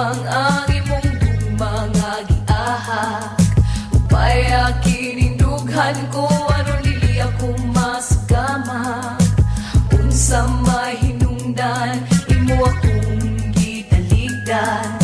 lamang ang imong gugma nga giahak. Upaya kining dughan ko aron dili ako masugama. Unsa mahinungdan imo akong gitaligdan.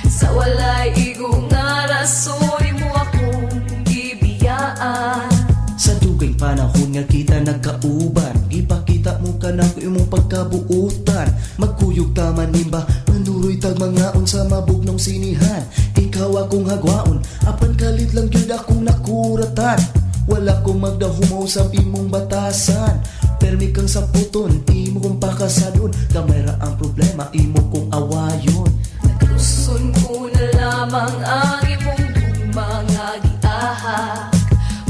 Sa walay igo nga rason imo akong gibiyaan. Sa dugay panahon nga kita nagkauban, gipakita mo kanako imong pagkabuutan. Magkuyog ta manimba, manuroy tag mangaon sa mabugnong sinihan. Ikaw akong hagwaon, apan kalit lang gyud akong nakuratan. Wala ko magdahumaw sa imong batasan. Permi kang saputon, imo kong pakasadon. Gamay ra ang problema, imo kong awayon. Nagluson ko na lamang ang imong gugma nga giahak.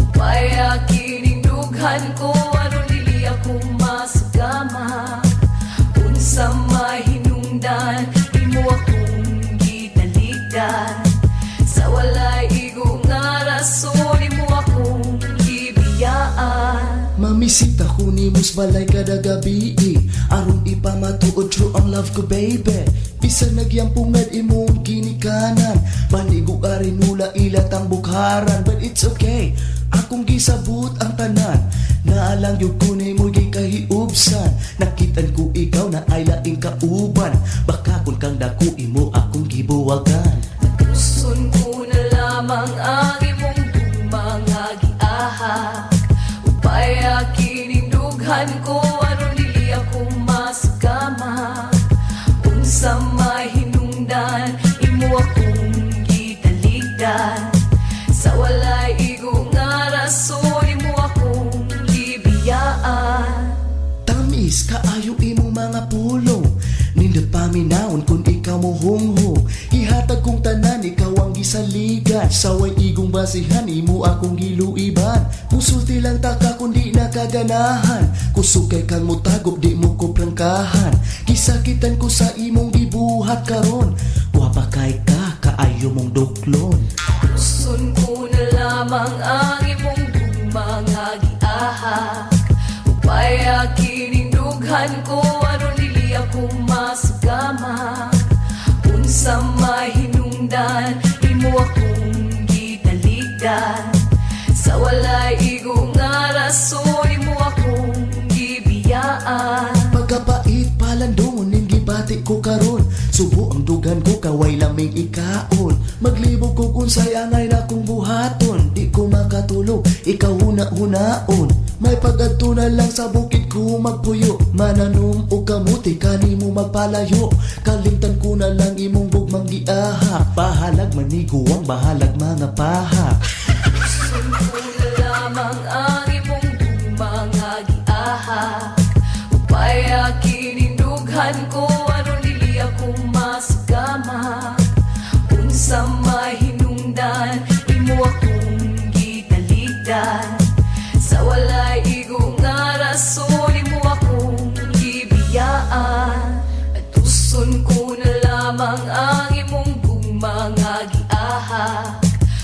Upaya kining dughan ko aron dili ako masugama. Unsa mahinungdan imo akong gitaligdan. Sa walay igo nga rason imo akong gibiyaan. Mamisita ko nimo sa balay kada gabi, aron ipamatuod true ang love ko, baby. Bisan nagyampungad imong ginikanan, panigo ka rin nula ilat ang bukharan. But it's okay, akong gisabot ang tanan. Naalang yung ko nimo gikahiubsan. Nakitan ko ikaw na ay laing kauban. Baka kung kang dako imo akong gibuwagan. Nagluson ko na lamang ang imong gugma nga giahak. Upaya kining dughan ko aron dili ako masugama. Unsa mahinungdan imo akong gitaligdan. Sa walay igo nga rason imo akong gibiyaan. Tamis kaayo imong mga pulong. Nindot paminawon kung ikaw mo hunghong. Ihatag kong tanan, ikaw ang gisaligan. Saway igong basihan, imo akong giluiban. Musulti lang taka kung di nakaganahan. Kusog kay kang mutago, di mo ko prangkahan. Gisakitan ko sa imong gibuhat karon. Gwapa kay ka, kaayo mong duklon. Luson ko na lamang ang imong gugma nga giahak. Upaya kining dughan ko aron dili ako masugama. Unsa mahinungdan imo akong gitaligdan. Sa walay igo nga rason imo akong gibiyaan. Pagkapait palandungon ning gibati ko karon. Subo ang dugan ko kaway laming ikaon. Maglibog ko unsay angay na kong buhaton. Di ko makatulog, ikaw huna-hunaon. May pag-adto na lang sa bukid ko magpuyo. Mananom o kamuti kanimo magpalayo. Kalimtan ko na lang imong gugmang giahak. Bahalag maniguang, bahalag mga pahak. Luson ko na lamang ang imong gugma nga giahak. Upaya kining dughan ko aron dili ako masugama. Unsa mahinungdan imo akong gitaligdan. Sa walay igo nga rason imo akong gibiyaan. Atuson ko na lamang ang imong gugma nga giahak.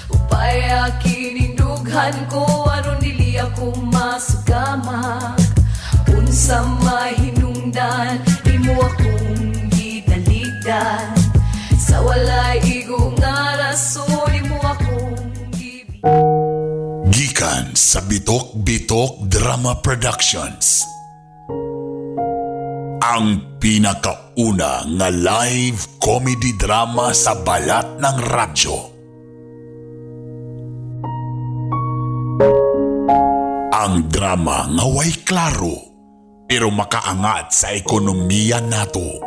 Upaya kining dughan ko aron dili ako masugama. Unsa mahinungdan imo akong gitaligdan. Sa walay igo nga rason imo akong gibiyaan. Gikan sa Bitok Bitok Drama Productions. Ang pinakauna nga live comedy drama sa balat ng radyo. Ang drama nga way klaro pero makaangat sa ekonomiya nato.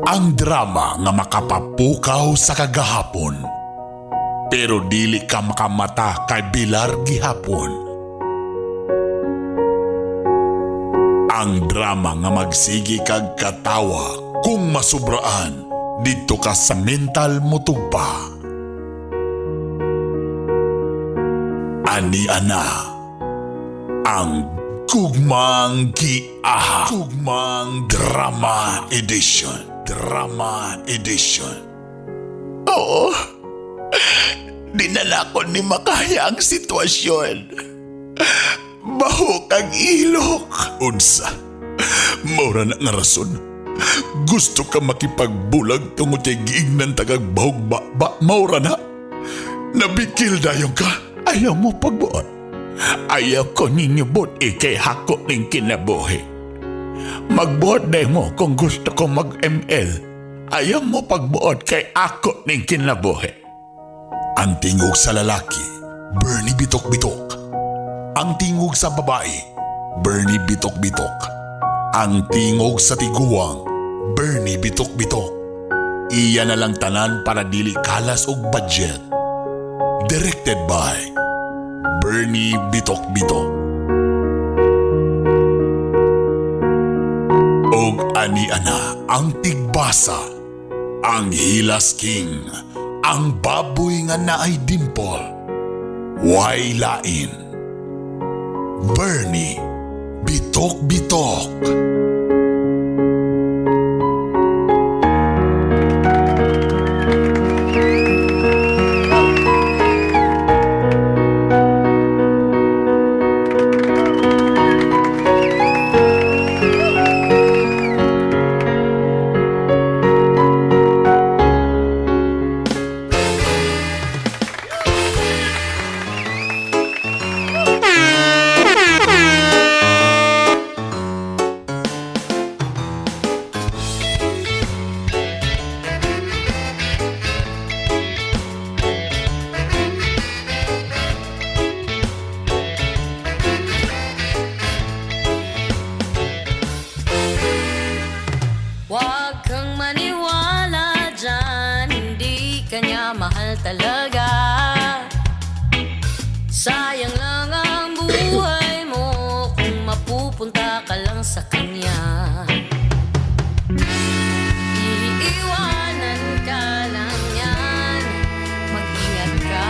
Ang drama nga makapapukaw sa kagahapon pero dili ka makamata kay Bilar gihapon. Ang drama nga magsigi kag katawa kung masubraan didto ka sa mental motugpa. Ani ana ang Gugmang Giahak. Gugmang Drama Edition. Drama Edition. Oo. Dinala ko ni makaya ang sitwasyon. Bahok ang ilok. Unsa. Maura na nga rason. Gusto ka makipagbulag tungod kay giignan tagag bahog ba, ba maura na. Nabikil dayon ka. Ayaw mo pagbuot. Ayaw ko ninyo buot ikay hako ning kinabuhi. Magbuot na mo kung gusto ko mag-ML. Ayaw mo pagbuot kay ako ning kinabuhi. Ang tingog sa lalaki, Bernie Bitok-Bitok. Ang tingog sa babae, Bernie Bitok-Bitok. Ang tingog sa tiguang, Bernie Bitok-Bitok. Iya na lang tanan para dili kalas og budget. Directed by Bernie Bitok-Bitok. Og ani-ana ang tigbasa, ang Hilas King, ang baboy nga naay dimple, way lain. Bernie Bitok Bitok. Huwag kang maniwala dyan, hindi ka niya mahal talaga. Sayang lang ang buhay mo kung mapupunta ka lang sa kanya. Iiwanan ka lang yan, mag-ingat ka.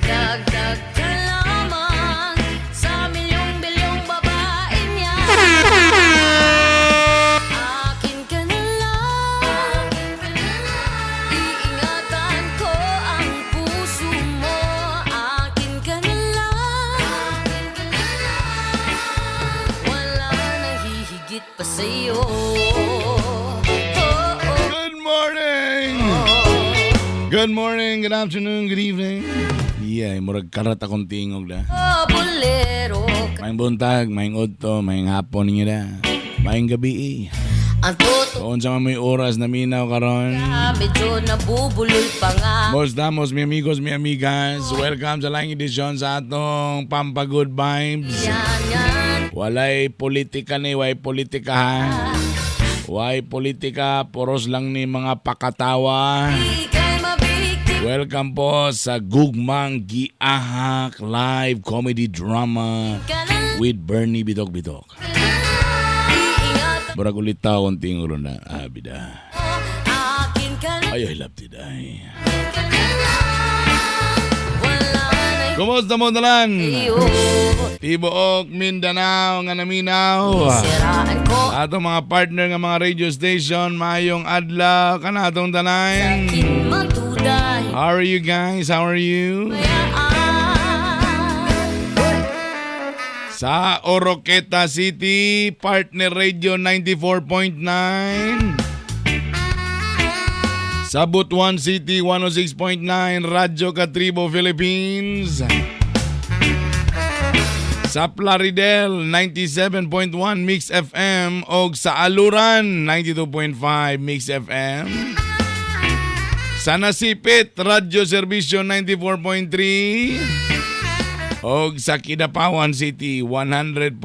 Dagdag ka lamang sa milyong-bilyong babae niya. Akin ka na lang. Iingatan ko ang puso mo. Akin ka na lang. Wala nang hihigit pa sa'yo. Oh. Good morning! Good morning, good afternoon, good evening. Yeah, murag karat akong tingog da. Oh, bolero ka. Maayong buntag, maayong udto, maayong hapon ninyo da. Maayong gabi eh. Ang totoo Kung sa may oras na minaw karon. medyo nabubulol pa nga. Mos damos, mi amigos, mi amigas. Welcome sa laing edisyon sa atong Pampa Good Vibes. Yan, yan. Walay politika ni, way politika ha. Way politika, poros lang ni mga pakatawa. Ika'y mabiktima. Welcome po sa Gugmang Giahak Live Comedy Drama Ka na lang. with Bernie Bitok Bitok. Iingatan Murag ulit tao ang tinguro na abida. mo. Akin ka na Ay, ay, lapti day. Wala na Kumusta mo tanan? iyo. Tibuok Mindanao nga naminaw. Siraan ko Atong mga partner nga mga radio station, maayong adlaw kanatong tanan. akin magduda. How are you guys? How are you? Sa Oroqueta City, Partner Radio 94.9. Sa Butuan City, 106.9, Radyo Katribo, Philippines. Sa Plaridel, 97.1 Mix FM. Og sa Aluran, 92.5 Mix FM. Sa Nasipit, Radyo Serbisyo 94.3. Og sa Kidapawan City, 100.7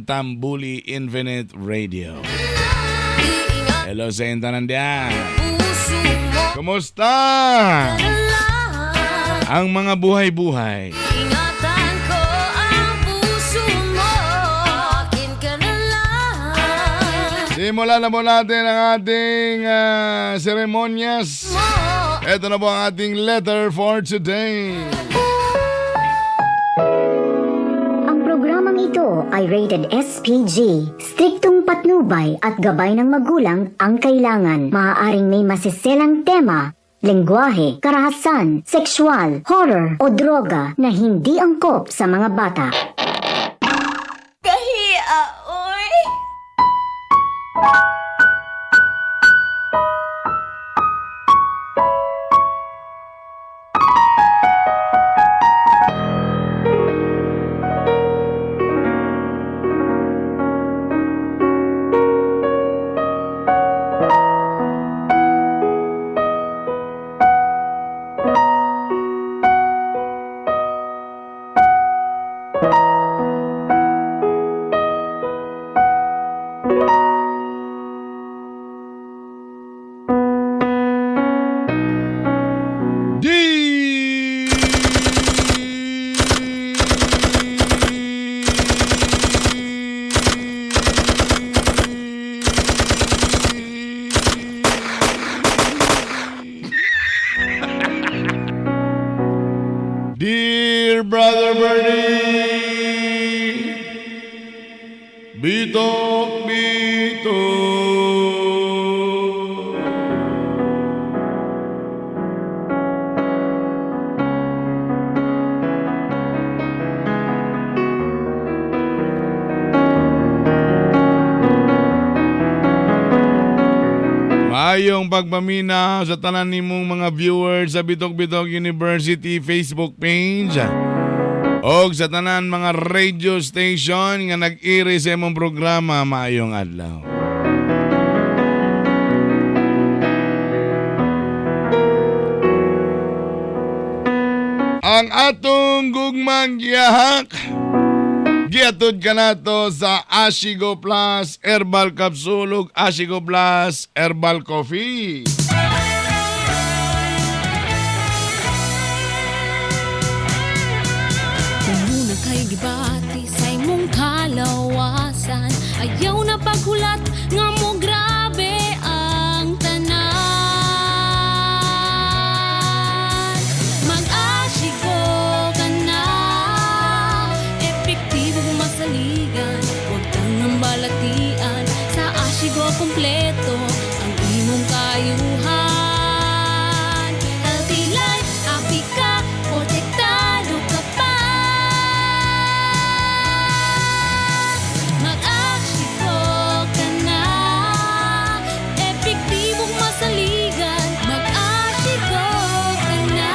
Tambuli Infinite Radio. Iingat Hello sa inyo tanan diyan. puso mo Kumusta? na lang. Ang mga buhay-buhay. Ingatan ko ang puso mo. Akin ka na lang. Simulan na po natin ang ating seremonyas. Mo. Ito na po ang ating letter for today. Ang programang ito ay rated SPG. Striktong patnubay at gabay ng magulang ang kailangan. Maaaring may masiselang tema, lengguwahe, karahasan, sexual, horror o droga na hindi angkop sa mga bata. Kahia, oy. Bitok, bitok. Maayong pagpaminaw sa tanan nimong mga viewers sa Bitok Bitok University Facebook page. Og sa tanan mga radio station nga nag-iri sa imong programa, maayong adlaw. Ang atong gugmang giyahak giatod ka nato sa Ashigo Plus Herbal Capsule ug Ashigo Plus Herbal Coffee. Kung kay gibati sa imong kalawasan, ayaw na paghulat nga mo grabe ang tanan. Mag-ashigo ka na, epektibo masaligan, huwag kang ang balatian. Sa Ashigo kompleto ang imong kayuhan. Healthy life, happy ka, protektado ka pa. Mag-ashigo ka na, epektibong masaligan. Mag-ashigo ka na.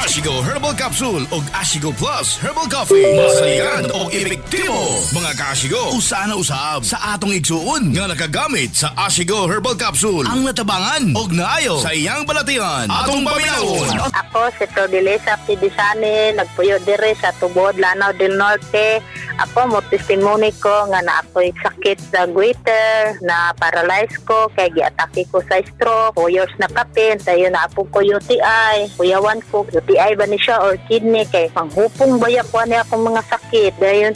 Ashigo Herbal Capsule o Ashigo Plus Herbal Coffee. Masaligan o epektibo. Mga kaashigo, usa na usab sa atong igsuon nga nakagamit sa Ashigo Herbal Capsule ang natabangan og naayo sa iyang balatian. Atong paminawon. Ako si Prodelisa Pidisani, nagpuyo dire sa Tubod, Lanao del Norte. Ako mo testimony ko nga na ako'y sakit sa goiter, na paralyze ko, kay giatake ko sa stroke, 4 years na kapin, tayo na apo ko UTI, kuyawan ko, UTI ba ni siya or kidney, kay panghupong baya ko ani akong mga sakit. Dayon,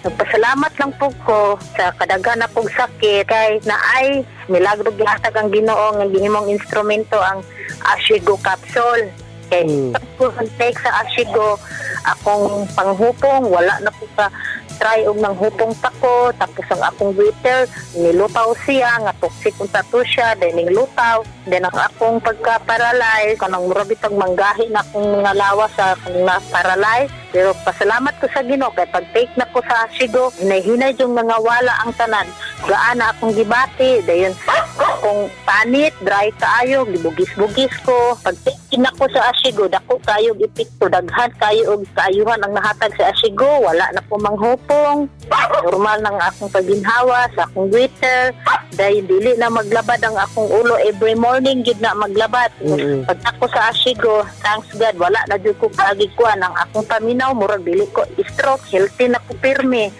nagpasalamat lang po ko sa kadaghan akong sakit kay naay milagro gihatag ang Ginoo nga gihimong instrumento ang Ashigo capsule. Kay pag take sa Ashigo akong panghupong wala na po ka try og nang hupong pa ko, tapos ang akong waiter nilutaw siya nga toxic unta to siya, then nilutaw, then ang akong pagka-paralyze kanang mura bitag manggahi na akong mga lawas sa akong na-paralyze, pero pasalamat ko sa Ginoo kay pag take na ko sa Ashigo, hinay-hinay yung mga wala ang tanan, gaan na akong gibati, dayon akong panit dry kaayo, gibugis-bugis ko. Pag take na ko sa Ashigo, dako kayo og epekto, daghan kayo og kaayuhan ang nahatag sa Ashigo, wala na po manghupong, normal nang akong paginhawa sa akong waiter, dahil dili na maglabad ang akong ulo every morning gid na maglabad. Pag ako sa Ashigo, thanks God, wala na jud ko kaagi kuan ang akong paminaw, murag dili ko stroke, healthy na ko pirmi.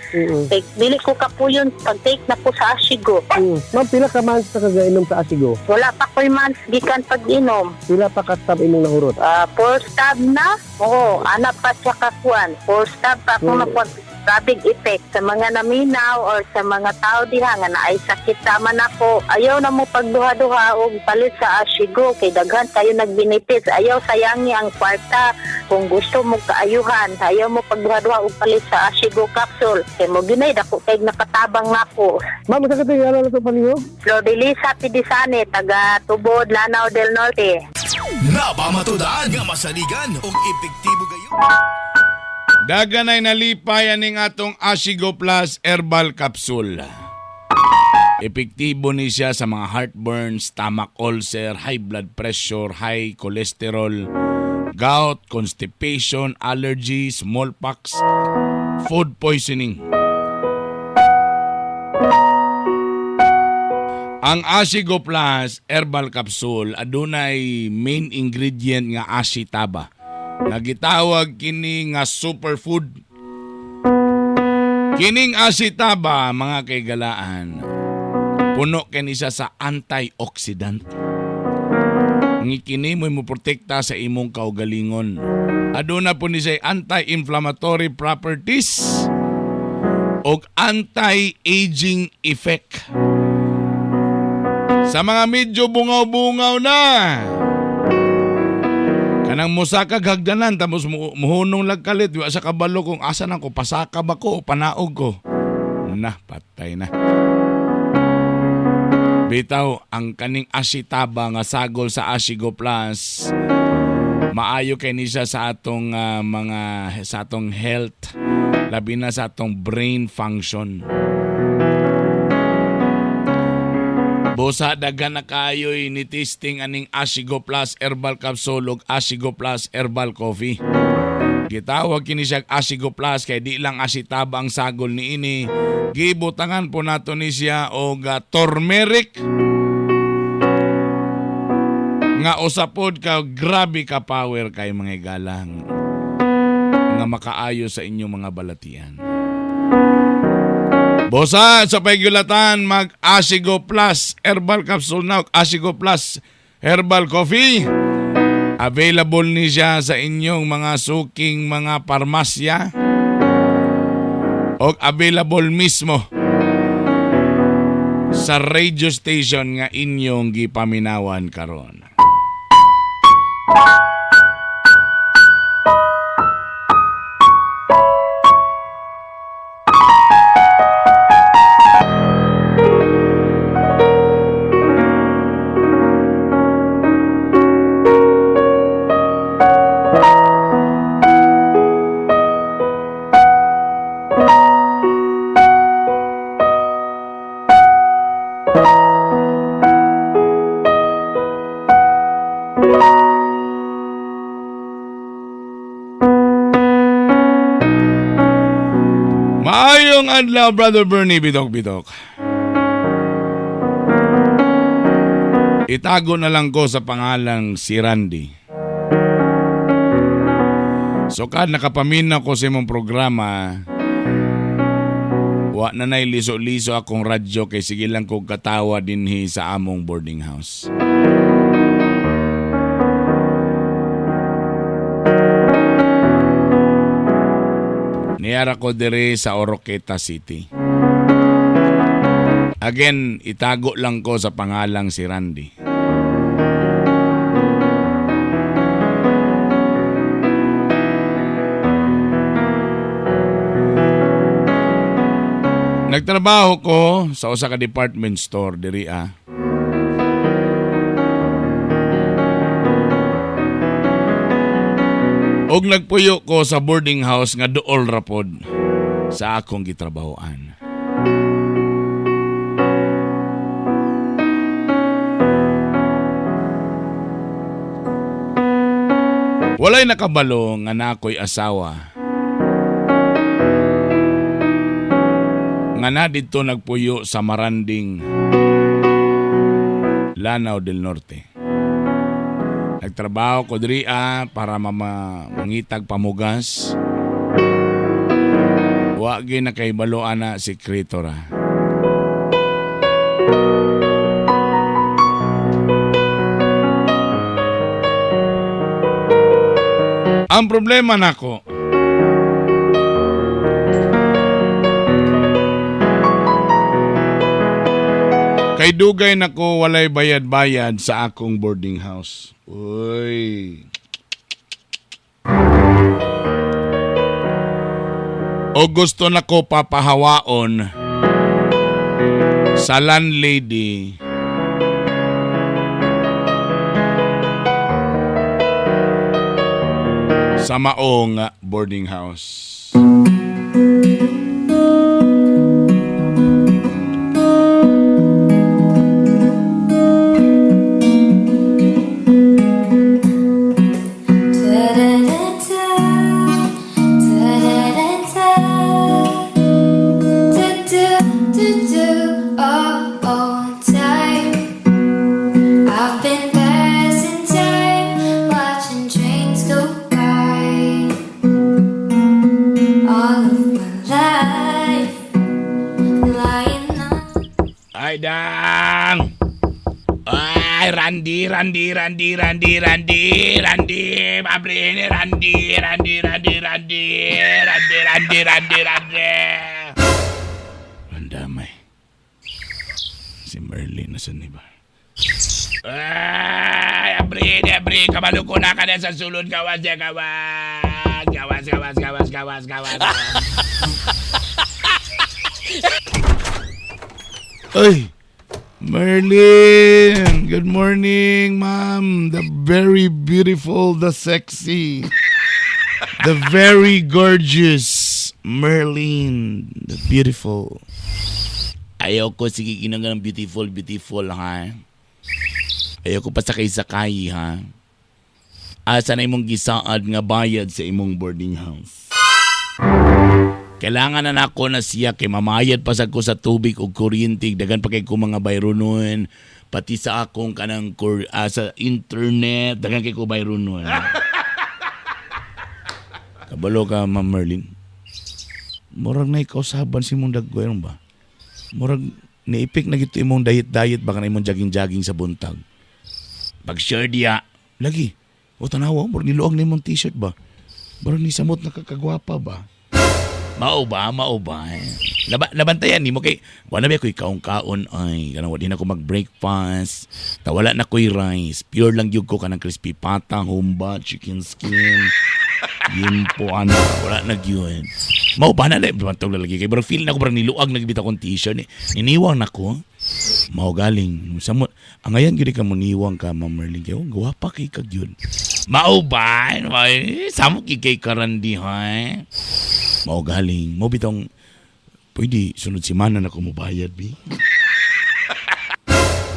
Kay dili ko kapuyon pag take na ko sa Ashigo. Ma'am, pila ka months na kagainom sa Asigo? Wala pa ko'y months gikan pag-inom. Pila pa ka stab imong nahurot? Four stab na. Oo, anak pa siya kakuan. Four stab pa akong nakuan. Rapid effect sa mga naminaw or sa mga tao diha nga naay sakit sama nako. Ayaw na mo pagduha-duha og palit sa Ashigo kay daghan kayo nagbenefits. Ayaw sayangi ang kwarta kung gusto mo kaayuhan. Ayaw mo pagduha-duha og palit sa Ashigo capsule. Kay mo ginay dako kay nakatabang nako. Ma'am, sa katong ngalan na ito palihog? Flordelisa Pidisane, taga Tubod, Lanao del Norte. Napamatudan nga masaligan og epektibo gayo. Dagan ay nalipay aning atong Ashigo Plus Herbal Capsule. Epektibo ni siya sa mga heartburn, stomach ulcer, high blood pressure, high cholesterol, gout, constipation, allergy, smallpox, food poisoning. Ang Ashigo Plus Herbal Capsule adunay main ingredient nga ashitaba. Nagitawag kini nga superfood. Kining ashitaba, mga kaigalaan, puno kini siya sa antioxidant. Ngi kini mo'y moprotekta sa imong kaugalingon. Aduna po ni siya anti-inflammatory properties og anti-aging effect. Sa mga medyo bungaw-bungaw na, Kanang musaka hagdanan tapos muhunong lag kalit, wa sa kabalo kung asa na ko, pasaka ba ko o panaog ko. Na, patay na. Bitaw, ang kaning asitaba nga sagol sa Asigo Plus, maayo kay ni siya sa atong mga sa atong health, labi na sa atong brain function. Busa daghan na kaayo'y ni testing aning Asigo Plus Herbal Capsule ug Asigo Plus Herbal Coffee. Gitawag kini siya Asigo Plus kay di lang asitaba ang sagol niini. Gibutangan po nato ni siya og turmeric nga usa pod ka grabe ka power kay mga igalang nga makaayo sa inyong mga balatian. Bosa sa paigulatan, mag Asigo Plus Herbal Capsule na, Asigo Plus Herbal Coffee. Available ni siya sa inyong mga suking mga parmasya o available mismo sa radio station nga inyong gipaminawan karon. Maayong adlaw, Brother Bernie, bidok bidok. Itago na lang ko sa pangalang si Randy. So kad nakapaminaw ko sa imong programa, wa na nay liso-liso akong radyo kay sige lang kog katawa dinhi sa among boarding house. Niyara ko diri sa Oroqueta City. Again, itago lang ko sa pangalang si Randy. Nagtrabaho ko sa usa ka department store diri ah. Og nagpuyo ko sa boarding house nga duol ra pod sa akong gitrabahoan. Walay nakabalo nga nakoy asawa. Nga na didto nagpuyo sa Maranding, Lanao del Norte. Nagtrabaho ko diri para mangitag pamugas. Wa gyud nakahibalo ana sikreto ra. Ang problema nako, kay dugay nako walay bayad-bayad sa akong boarding house. Uy. O gusto nako papahawaon sa landlady sa maong boarding house. I've been passing time, watching trains go by. All of my life, lying on. Ay, Dang! Ay, Randy, Randy, Randy, Randy, Randy, Randy, Mabrini, Randy, Randy, Randy, Randy, Randy, Randy, Randy, Randy. Randamay. Si Merlin, nasan ni ba? Ay, Bre, bre, kabalo ko na ka na sa sulod. Gawas, ya, gawas. Gawas, gawas, gawas, gawas, gawas. Ay, Merlin! Good morning, ma'am. The very beautiful, the sexy, the very gorgeous Merlin. The beautiful. Ayaw ko, sige, ginang ng beautiful, beautiful, ha? Ayaw ko pa sakay-sakay, ha? Asa na imong gisaad nga bayad sa imong boarding house? Kailangan na nako na siya kay mamayad pa sad ko sa tubig ug kuryente, daghan pa kay ko mga bayronon, pati sa akong kanang sa internet, daghan kay ko bayronon. Kabalo ka, Ma'am Merlin. Murag na ikaw saban si mong daggoy ba? Murag niipik na gito imong diet-diet baka na imong jogging-jogging sa buntag. Pag sure diya, lagi. O tanawa, murag niluag na imong t-shirt ba? Murag ni samot na kakagwapa ba? Mao ba? Mao ba? Nabantayan nimo kay wala ba ko'y kaon-kaon ay kanang wa din ako mag-breakfast. Ta wala na ko'y rice. Pure lang gyud ko kanang crispy pata, humba, chicken skin. Yun po ana, wala na gyud. Mao ba na lang bantog lagi kay bro, feel na ko bro niluag na gibita akong t-shirt ni. Niniwang na ko. Mao galing samot. Ang ngayon gyud ka muniwang ka, Ma'am Merlin, kay oh, gwapa kay ka gyud. Mao ba? Ay, samot gyud kay karandi ha. Mao galing mo bitong pwede sunod semana na ko mobayad bi.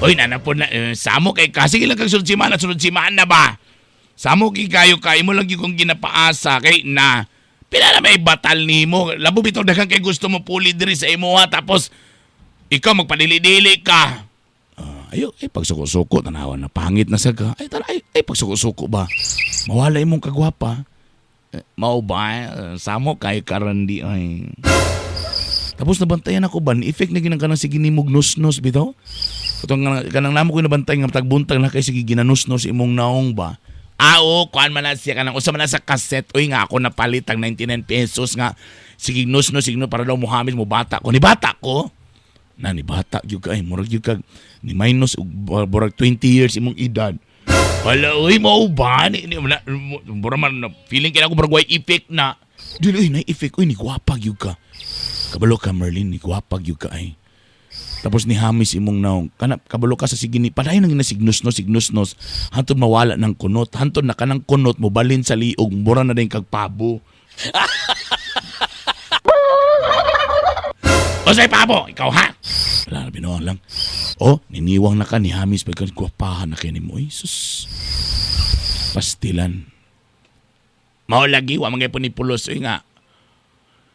Oy, nanapon na eh, samo kay ka, sige lang kag sunod semana ba. Samo kay kayo ka imo lang gyud kong ginapaasa kay na pila na may batal nimo. Labo bitaw daghan kay gusto mo puli diri sa imo ha, tapos ikaw magpadili-dili ka. Ah, ayo ay pagsuko-suko tanawan na pangit na sa ka. Ay tara ay, ay pagsuko-suko ba. Mawala imong kagwapa. Eh, mao ba? Eh, samo kay karandi ay. Tapos nabantayan ako ba, ni effect na ginang kanang sige nimog nusnos bitaw. Katong kanang namo ko nabantay nga tagbuntag na kay sige ginanusnos imong naong ba. Ah, oo, kuan man na siya kanang usa man na sa cassette. Uy nga ako napalit ang 99 pesos nga sige nusnos sige para daw muhamid mo bata ko. Ni bata ko. Na ni bata gyud ka ay murag gyud kag ni minus og murag 20 years imong edad. Wala, uy, mao ba? Ni, ni, wala, mura man, na, feeling kaya ako murag way effect na. Dili, uy, na effect, uy, ni gwapa gyud ka. Kabalo ka, Merlin, ni gwapa gyud ka ay. Tapos ni Hamis imong naong, kana kabalo ka sa sige ni padayon nang ginasignos-nos, signos-nos, hantod mawala ng kunot, hantod na kanang kunot mobalin sa liog, mura na din kag pabo. O say pabo, ikaw ha? Wala na, binuang lang. Oh, niniwang na ka ni Hamis pagka gwapahan na kay nimo. Ay, sus. Pastilan. Mao lagi, wa man gyud ni pulos uy nga.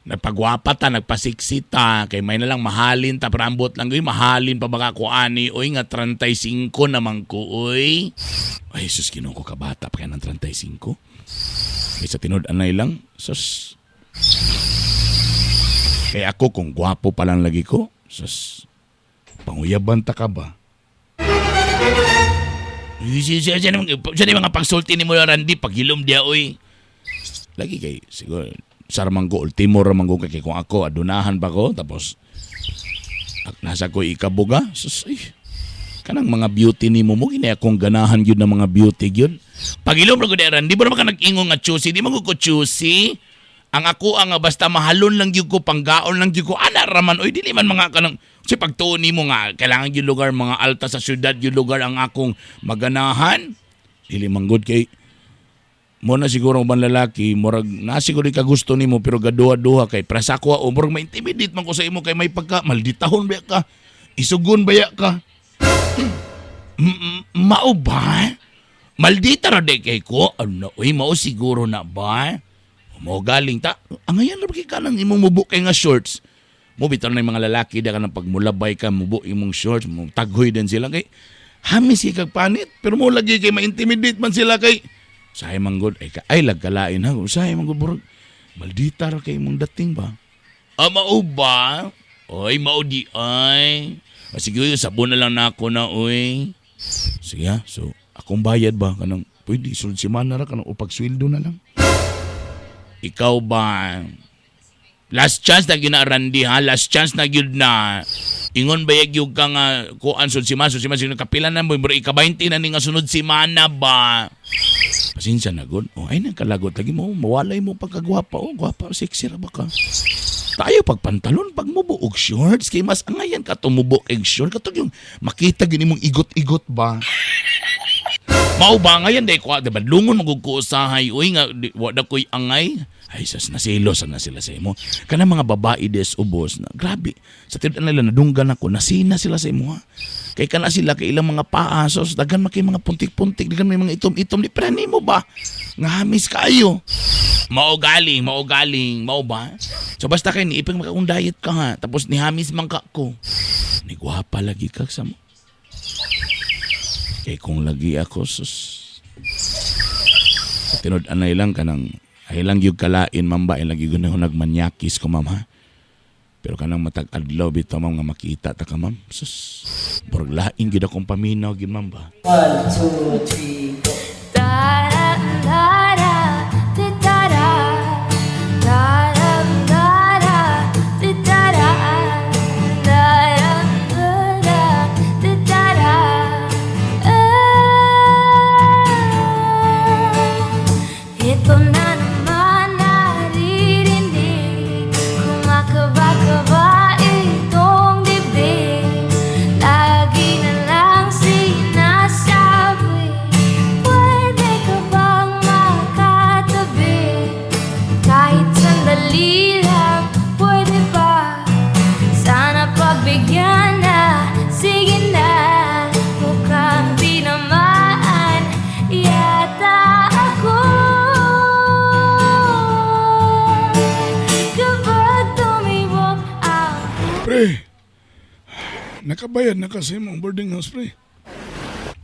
Nagpagwapa ta, nagpasiksi ta, kay may na lang mahalin ta, parambot lang uy, mahalin pa baka ko ani, uy nga 35 naman ko, uy. Ay, sus, Ginoo ko, kabata pa kaya ng 35. Kay sa tinud anay lang, sus. Kaya ako, kung gwapo pa lang lagi ko, sus, panguyaban ta ka ba? Siya mga pagsulti ni mo, Randy, paghilom diya, uy. Lagi kay, siguro, sarman ko, ultimo raman ko, kay kung ako, adunahan pa ko, tapos, nasa ko ikabuga, sus, ay, kanang mga beauty ni mo, mo, gini akong ganahan yun ng mga beauty yun. Pagilom ra ko diya, Randy, ba naman ka nag-ingon nga choosy, di man ko choosy. Ang ako ang basta mahalon lang gyud ko, panggaon lang gyud ko, ana raman, oy, dili man mga kanang, kasi pagtuon nimo nga, kailangan gyud lugar, mga alta sa syudad, gyud lugar ang akong maganahan. Dili man gud kay, mo na siguro ang lalaki, murag na siguro ka gusto nimo pero gaduha-duha kay prasa ko o murag ma-intimidate man ko sa imo kay may pagka malditahon ba ka, isugon ba ka. Mao ba? Maldita ra di kay ko. Ano, uy, mao siguro na ba? Mao galing ta. Ang ngayon ra kay kanang imong mubo kay nga shorts. Mo bitaw na yung mga lalaki da kanang pagmulabay ka mubo imong shorts, mo taghoy din sila kay hamis kay kag panit pero mo lagi kay ma-intimidate man sila kay sahay man gud ay, ay lagkalain ha. Sahay man gud burag maldita ra kay imong dating ba. Ah, mao ba? Oy, mao di ay. Ah, sige, uy, sabon na lang na ako na, oy. Sige ha, so akong bayad ba? Kanang, pwede, sunod semana ra, kanang upagsweldo na lang. Ikaw ba? Last chance na gina Randy ha, last chance na gyud na. Ingon ba gyud ka nga kuan sud si man, sud kapila na mo, ika 20 na ni nga sunod semana ba. Pasensya na gud. Oh, ay nagkalagot lagi mo, mawalay mo pagkagwapa. Oh, gwapa, sexy ra ba ka? Tayo pag pantalon, pag mubo og shorts, kay mas angayan ka tumubo og short katong yung makita gini mong igot-igot ba. Mao ba ngayon day ko, diba? Lungon magug ko usahay, uy nga di, wa na ko'y angay. Ay sas nasilos na sila sa imo. Kana mga babae des ubos na grabe. Sa tinud nila nadunggan ako, nasina sila sa imo ha. Kay kana sila kay ilang mga paa sos daghan man kay mga puntik-puntik, daghan may mga itom-itom di pero nimo ba? Nga hamis kaayo. Mao galing, mao galing, mao ba? So basta kay niiping makaung diet ka ha, tapos nihamis man ka ko. Ni gwapa lagi ka sa mo. Kay kung lagi ako sus. Sa tinud anay lang kanang ay lang gyud kalain ma'am ba ay lagi gyud na nagmanyakis ko ma'am ha. Pero kanang matag adlaw bitaw ma'am nga makita ta ka ma'am. Sus. Murag lain gyud akong paminaw gyud ma'am ba. 1, 2, 3, go. Da-da-da, da-da-da. Da-da-da, da-da-da. Da-da-da, da-da-da. Ah, ito na naman naririnig, kumakaba-kaba itong dibdib. Lagi na lang sinasabi, pwede ka bang makatabi? Kahit sandali lang, pwede ba? Sana pagbigyan na, sige na. Mukhang di naman yata ako. Kapag tumibok ang Pre, nakabayad na kasi mong boarding house, pre.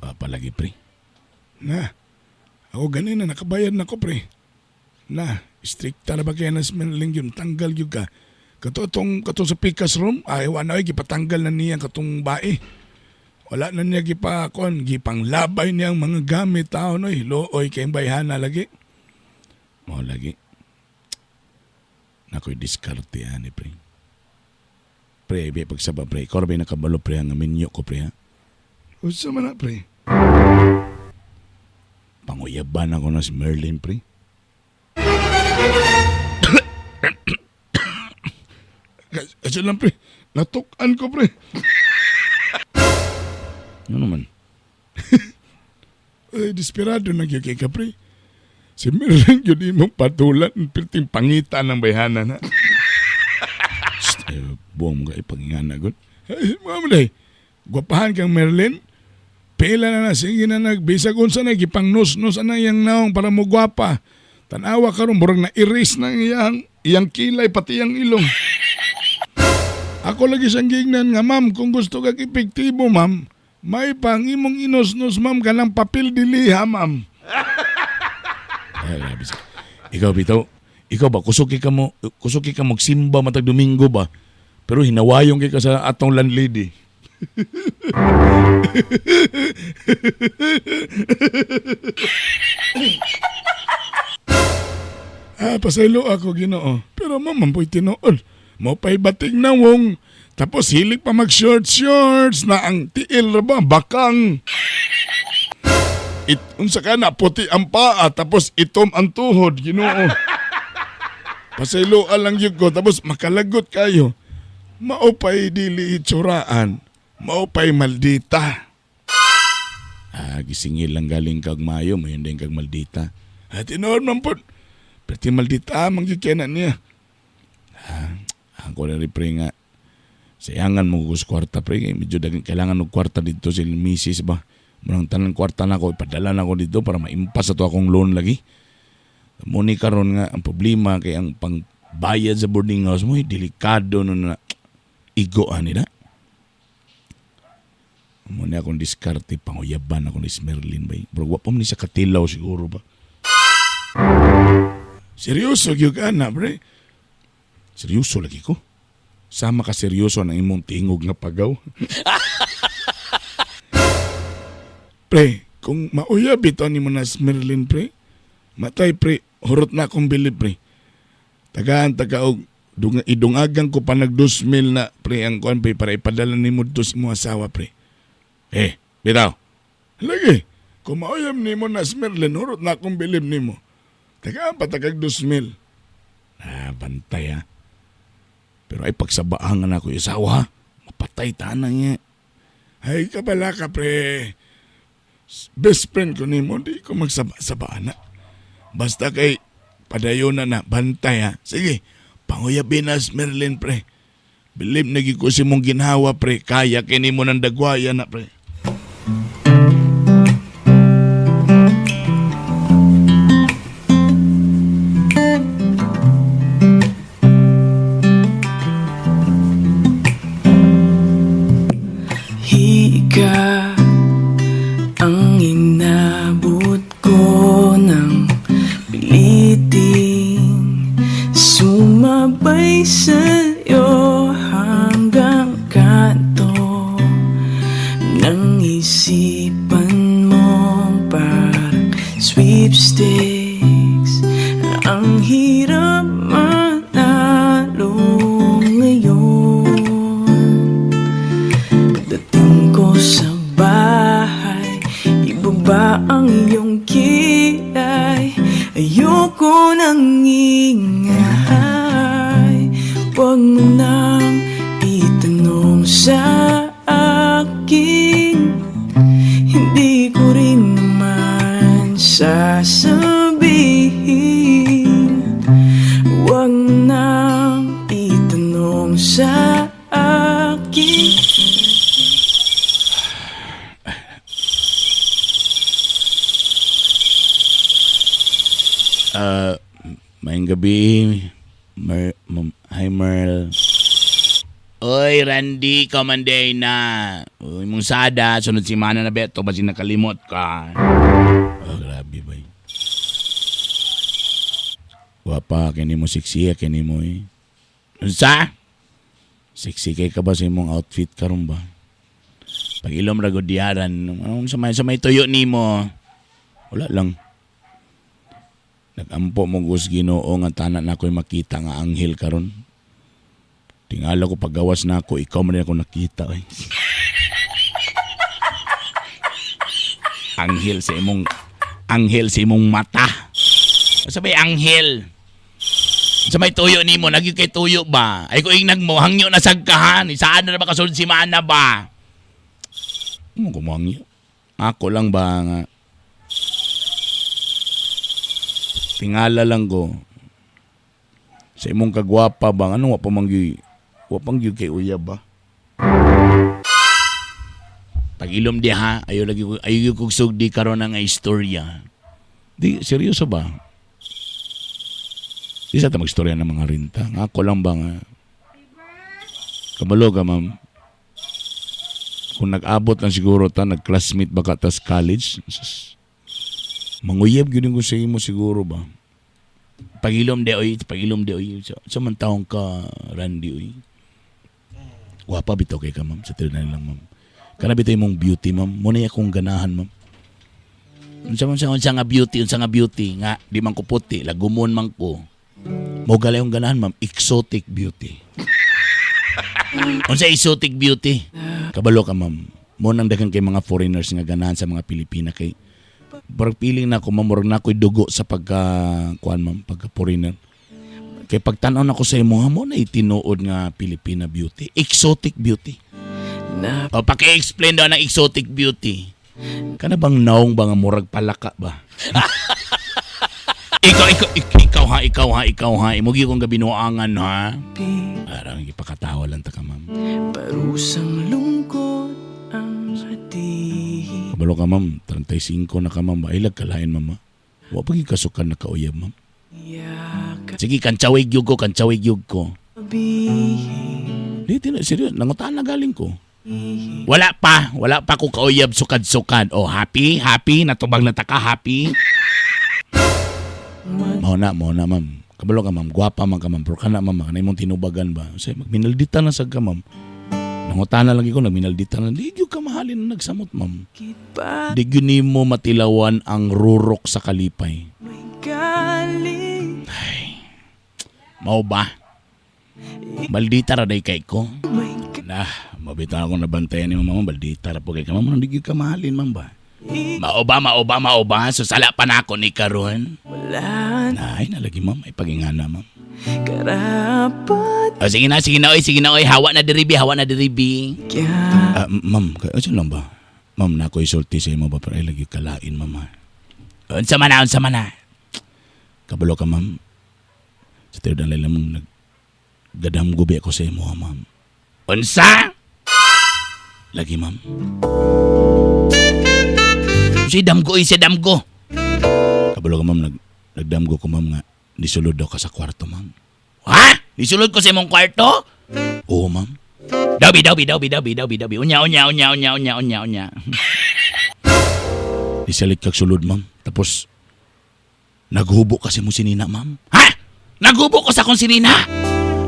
Ah, palagi pre. Na, ako ganina, nakabayad na ko, pre. Na, strikta na ba kaya na smelling yun, tanggal yun ka. Kato tong, kato sa pikas room, ay wala ay, gipatanggal na niya katong bae. Wala na niya gipakon, gipanglabay niya ang mga gamit tao noy, looy kay bayhana lagi. Mao lagi. Nakoy diskarte ani pre. Pre, bi pagsaba pre. Ikaw ra ba yung nakabalo pre ang minyo ko pre ha. Unsa man na, pre? Panguyaban ako na si Merlin pre. Kasi lang, pre, natukan ko, pre. Ano naman? Ay, desperado na gyud kay ka, pre. Si Merlin yun imong patulan, pirting pangita ng bayhana na. Shh, eh, buwang mo ka ipangingana gud. Ay, mga malay, gwapahan kang Merlin. Pila na na, sige na nagbisag unsa na, gipang nos-nos na iyang naong para mo gwapa. Tanawa karon murag na iris na iyang, iyang kilay, pati iyang ilong. Ako lagi siyang gignan nga, ma'am, kung gusto kag epektibo, ma'am, may pang imong inos-nos, ma'am, kanang papel diliha, ma'am. Ay, grabe siya. Ikaw bitaw, ikaw ba kusog kay ka mo, kusog kay ka magsimba matag Domingo ba? Pero hinawayong kay ka sa atong landlady. Ah, pasaylo ako Ginoo. Pero mo mampoy tinuod. Mo pa'y batig na wong. Tapos hilig pa mag shorts shorts na ang tiil ra ba bakang. It, unsa ka na puti ang paa tapos itom ang tuhod Ginoo. Pasaylo lang gyud ko tapos makalagot kayo. Mao pa'y dili itsuraan. Mao pa'y maldita. Ah, gisingil lang galing kag mayo, mayon din kag maldita. Ah, tinuod man po. Pero maldita man gyud kay na niya. Ako na rin pre nga sayangan mo ko sa kwarta pre kay medyo dagang kailangan og kwarta dito si misis ba. Murang tanan kwarta na ako ipadala na ako dito para maimpas ato akong loan lagi. Muni karon nga ang problema kay ang pangbayad sa boarding house mo eh, delikado no na igo ani na. Muna akong diskarte panguyaban ako ni Smerlin bay. Bro, wa pa man ni siya katilaw siguro ba. Seryoso gyud ka na, pre. Seryoso lagi ko. Sama ka seryoso ang imong tingog nga pagaw. Pre, kung mauyab ito ni mo na Smerlin, pre, matay, pre, hurot na akong bilib, pre. Tagaan, taga og Idungagan ko pa nag 2,000 na pre ang kuan pre para ipadala nimo dito sa imong asawa pre. Eh, bitaw. Lagi, kung mauyam nimo na Smerlin, hurot na akong bilib nimo. Tagaan pa tagag 2,000. Ah, bantay ha. Pero ay pagsabaangan ako yung asawa ha. Mapatay tanan niya. Ay, kabala ka pre. Best friend ko nimo, di ko magsaba-sabaan na. Basta kay padayon na na, bantay ha. Sige, panguyabin na Merlin pre. Bilib na gyud ko si mong ginhawa pre. Kaya kini mo ng dagwaya na pre. Higa ang inabot ko ng pilitin. Sumabay sa'yo hanggang kanto ng isipan mo, parang sweepstakes. Ang hirap manalo ngayon. Pagdating ko sa bahay, ibaba ang iyong kilay. Ayoko nang ingay. Huwag mo nang itanong sa akin. Hindi ko rin naman sasabihin. Huwag mo nang itanong sa akin. Ah, maayong gabi. Mer, hi Merl. Oy, Randy, kamanday na. Uy, mong sada, sunod si Mana na beto, basin nakalimot ka. Oh, grabe bay. Wapa, kini mo sexy, kini mo eh. Unsa? Sexy kay ka ba sa imong outfit karon ba? Pag ilom ra gud diaran, anong sa may tuyo nimo? Wala lang. Nagampo mo gus Ginoo nga tanan na ako'y makita nga anghel karon. Tingala ko paggawas na ako, ikaw man din ako nakita ay. Anghel sa imong mata. Sabay anghel. Sa may tuyo nimo, nagyud kay tuyo ba? Ay ko ingnag mo, hangyo na sagkahan. Saan na ba kasulod si mana ba? Mo kumangyo. Ako lang ba nga tingala lang ko sa imong kagwapa ba ano wa pa man gyud wa pang gyud kay uyab ba pag-ilom di ha ayo lagi ko ayo gyud kog sugdi karon ang istorya di seryoso ba di sa ta magstorya ng mga rinta. Nga ako lang ba nga kabalo ka ma'am kung nag-abot lang siguro ta nag-classmate ba ka tas college sus, manguyab gyud ko sa imo siguro ba. Pagilom de oy, pagilom de oy. Sa man taong ka Randy oy. Gwapa bitaw kay ka ma'am sa tinan lang ma'am. Kana bitaw imong beauty ma'am. Mo na akong ganahan ma'am. Unsa man sa unsa nga beauty, unsa nga beauty nga di man ko puti, lagumon man ko. Mo gali akong ganahan ma'am, exotic beauty. Unsa exotic beauty? Kabalo ka ma'am. Mo nang daghan kay mga foreigners nga ganahan sa mga Pilipina kay Barag piling na ako ma'am, murag na ako'y dugo sa pagka kuan ma'am, pagka foreigner. Kay pagtan-aw nako sa imo mo na itinuod nga Pilipina beauty, exotic beauty. Na O paki-explain daw ng exotic beauty. Kana bang naong ba nga murag palaka ba? Ikaw, ikaw, ikaw ha, ikaw ha, ikaw ha. Imo gyud kong gabinuangan ha. Parang ipakatawa lang ta ka ma'am. Parusang lungkot ang hati. Kabalo ka ma'am, 35 na ka ma'am. Ay kalain ma'am. Wa pa gyud kasukan na kauyab ma'am. Sige, kantsawig yug ko, kantsawig yug ko. Di, di, seryoso, nangutaan na galing ko. Wala pa ko kauyab sukad-sukad. Oh, happy, happy, natubag na ta ka, happy. Mao na, ma'am. Kabalo ka, ma'am. Gwapa man ka, ma'am. Pero kana, ma'am, kana imong tinubagan ba? Say, magminaldita na sad ka, ma'am. Nangutana lang ko, nagminaldita na. Di gyud ka mahalin na nagsamot, ma'am. Di gyud nimo matilawan ang rurok sa kalipay. Mao ba? Maldita ra day kay ko. Nah, mabita ako nabantayan ni mama, maldita ra po kay ka. Ma'am, hindi gyud ka mahalin, ma'am ba? Mao ba, mao ba, mao ba? So sala pa na ako ni karon. Wala Ay, nalagi ma'am, ay pagingana ma'am. karapat O, sige na, oy, sige na, oy. Hawa na diribi, hawa na diribi. Kaya Ah, ma'am, ano lang ba? Ma'am, na ako isulti sa imo ba pero ay lagi kalain, ma'am. Ha. Unsa man na, unsa man na. Kabalo ka, ma'am. Sa tiyo dalay lamang nag gadam gubi ako sa imo, ha, ma'am. Unsa? Lagi, ma'am. Si damgo, oy, si damgo. Kabalo ka, ma'am, nagdamgo ko, ma'am, nga nisulod daw ka sa kwarto, ma'am. Ha? Nisulod ko sa imong kwarto? Oo, ma'am. Dabi, dabi, dabi, dabi, dabi, dabi. Unya, unya, unya, unya, unya, unya, unya. Nisalit kag sulod, ma'am. Tapos, naghubo kasi mo sinina, ma'am. Ha? Naghubo ko sa akong sinina?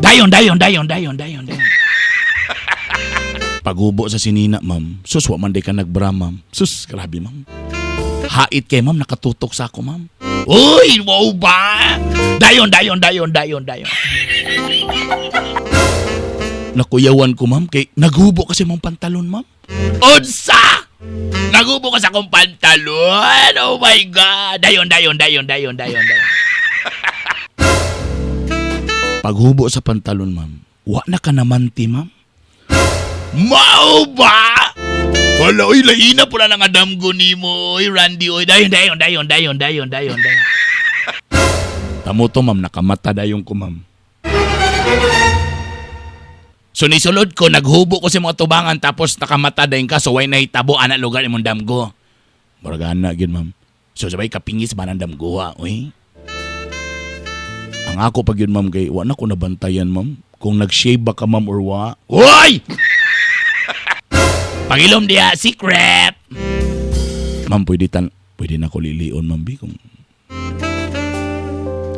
Dayon, dayon, dayon, dayon, dayon, dayon. Paghubo sa sinina, ma'am. Sus, wa man day ka nagbra, ma'am. Sus, grabe, ma'am. Hait kay ma'am, nakatutok sa ako, ma'am. Uy, wow ba? Dayon, dayon, dayon, dayon, dayon. Nakuyawan ko, ma'am, kay naghubo kasi mong pantalon, ma'am. Unsa! Naghubo ka sa akong pantalon! Oh my God! Dayon, dayon, dayon, dayon, dayon, dayon. Paghubo sa pantalon, ma'am, wa na ka namanti, ma'am. Mao ba? Wala, oy, laina pula ng adam ko nimo, oy, Randy, oy, dayon, dayon, dayon, dayon, dayon, dayon, dayon. Tamo to, ma'am, nakamata dayon ko, ma'am. So nisulod ko, naghubo ko sa mga tubangan tapos nakamata dayon ka, so way nahitabo ana lugar imong damgo. Murag ana gyud, ma'am. So sabay kapingis ba ng damgo ha, oy? Ang ako pag yun, ma'am, kay wa na ko nabantayan, ma'am. Kung nag-shave ba ka, ma'am, or wa. Uy! Pagilom diya, secret! Ma'am, pwede na ko lilion, ma'am, bi, kung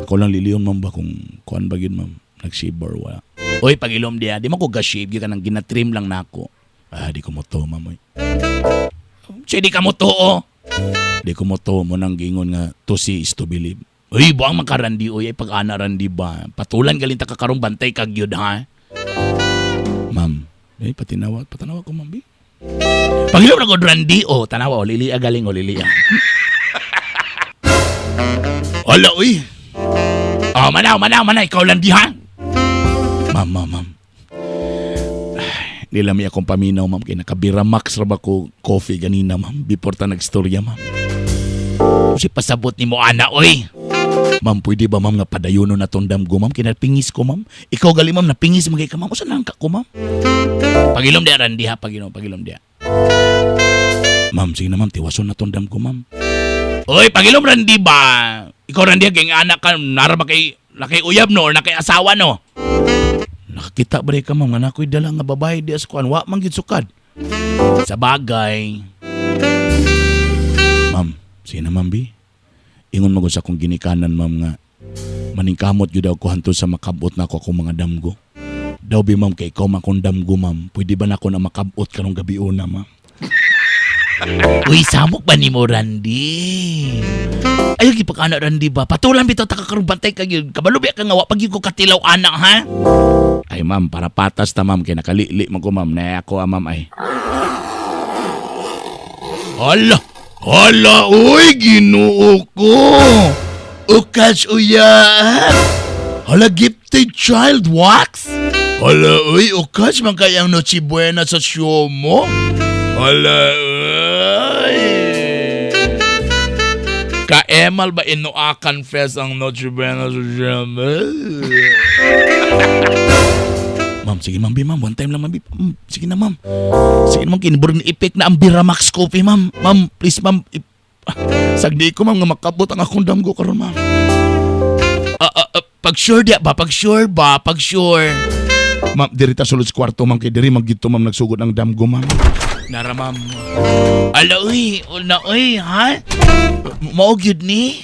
ako lang lilion, ma'am, ba, kung kuan ba yun, ma'am, nag-shave or wa. Uy, pagilom diya, di mo ko ga-shave, gyud ka nang ginatrim lang nako. Ah, di ko mo to, ma'am, oy. Siya, di ka mo to, oh. Di ko mo to, mo nang gingon nga, to see is to believe. Uy, buang makarandi, uy, ay pag-ana randi ba? Patulan galing ta kakarong bantay kag yun, ha? Ma'am, eh, patinawa, patanawa ko, ma'am, bi. Pagilom na ko, randi, oh, tanawa, oh, lilia galing, oh, lilia. Ala, uy. Oh, manaw, manaw, manaw, ikaw lang di, ha? Ma'am, ma'am, ma'am. Ay, di lami akong paminaw, ma'am. Kaya nakabira max ra ba ko coffee ganina, ma'am. Before ta nagstorya, ma'am. Kasi pasabot ni mo, ana, oy. Ma'am, pwede ba, ma'am, nga padayono na tong damgo, ma'am? Kinapingis ko, ma'am. Ikaw gali, ma'am, napingis magay ka, ma'am. Usa lang ka ko, ma'am. Pagilom diya, Randy, ha? Pagilom, pagilom diya. Ma'am, sige na, ma'am. Tiwason na tong damgo, ma'am. Oy, pagilom, Randy ba? Ikaw, Randy, kay anak ka, nara ba kay, nakay uyab, no? Or nakay asawa, no? Nakakita ba rin ka, ma'am? Nga na ako'y dala nga babae di as kuan. Wa man gid sukad. Sa bagay. Ma'am, sige na, ma'am, bi. Ingon mo ko sa akong ginikanan, ma'am, nga maningkamot gyud ako hantod sa makabot na ako akong mga damgo. Daw bi, ma'am, kay ikaw man akong damgo, ma'am. Pwede ba na ako na makabot karong gabi una, ma'am? Uy, samok ba ni mo, Randy? Ayaw, gipagana, Randy ba? Patulan bitaw ta kakarong bantay ka yun. Kabalo biya ka nga, wa pag yun ko katilaw, anak, ha? Ay, ma'am, para patas ta, ma'am. Kay nakalili man ko, ma'am. Na ako, ah, ma'am, ay. Hala! Hala! Uy, ginoo ko! Ukas uya! Hala, gifted child wax? Hala, uy, ukas man kayang Noche Buena sa show mo? Hala, uy! Kaemal ba inuakan fest ang Noche Buena sa show mo? Ma'am, sige ma'am, bi ma'am, one time lang ma'am, bi. Ma'am, sige na ma'am. Sige na ma'am, kinibur ni ipik na ang Biramax coffee ma'am. Ma'am, please ma'am. Sagdi ko ma'am nga makabot ang akong damgo karon ma'am. Ah, ah, ah, pag sure diya ba? Pag sure ba? Pag sure. Ma'am, diri ta sulod sa kwarto ma'am kay diri magdito ma'am nagsugod ang damgo ma'am. Nara ma'am. Ala uy, una uy, ha? Mao gyud ni.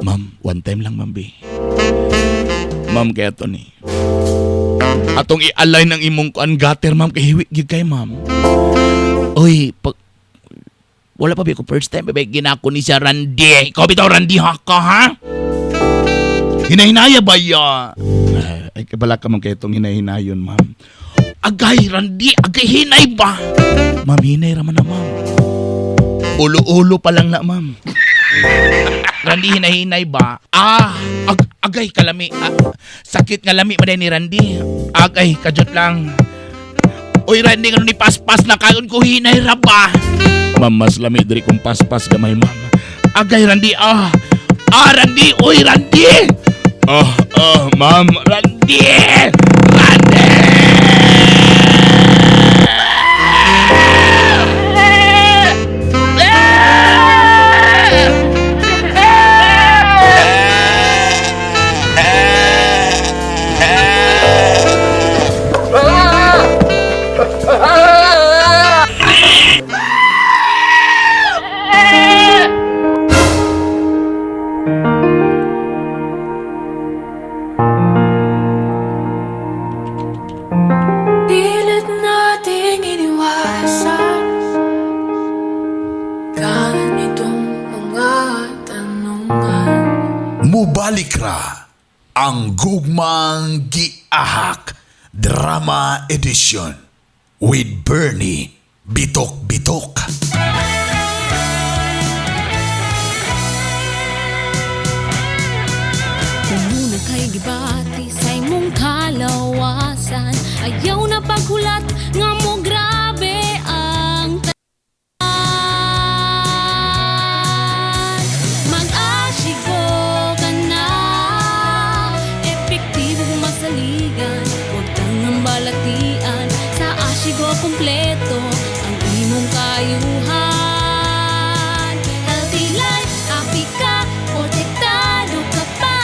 Ma'am, one time lang ma'am bi. Ma'am kaya to ni. Atong i-align ang imong kuan gutter ma'am kay hiwi gyud kay ma'am. Uy, pag wala pa ba ko first time ba ginako ni siya Randy. Ikaw bitaw Randy ha ka ha? Hinahinaya ba ya? Ay, Kay bala ka man kay itong hinay-hinayon, ma'am. Agay, Randy, agay, hinay ba? Ma'am, hinay raman na, ma'am. Ulo-ulo pa lang na, ma'am. Randy, hinay-hinay ba? Ah, agay, kalami. Ah, sakit nga lami man ni Randy. Agay, kajot lang. Uy, Randy, nga ni paspas na kaon ko, hinay ra ba? Ma'am, mas lami diri kung paspas gamay, ma'am. Agay, Randy, ah. Ah, Randy, uy, Randy! Ah, ah, ma'am, Randy! Randy! Pilit nating iniwasan ganitong mga tanungan. Mubalik ra ang Gugmang Giahak Drama Edition with Bernie Bitok Bitok. Muna kay gibati sa imong kalawasan. Ayaw na paghulat nga mo grabe ang tan. Mag-asigo ka na, epektibong masaligan. Huwag kang ang balatian, sa Asigo kumpleto ang imong kayuhan. Healthy life, happy ka, protektado ka pa.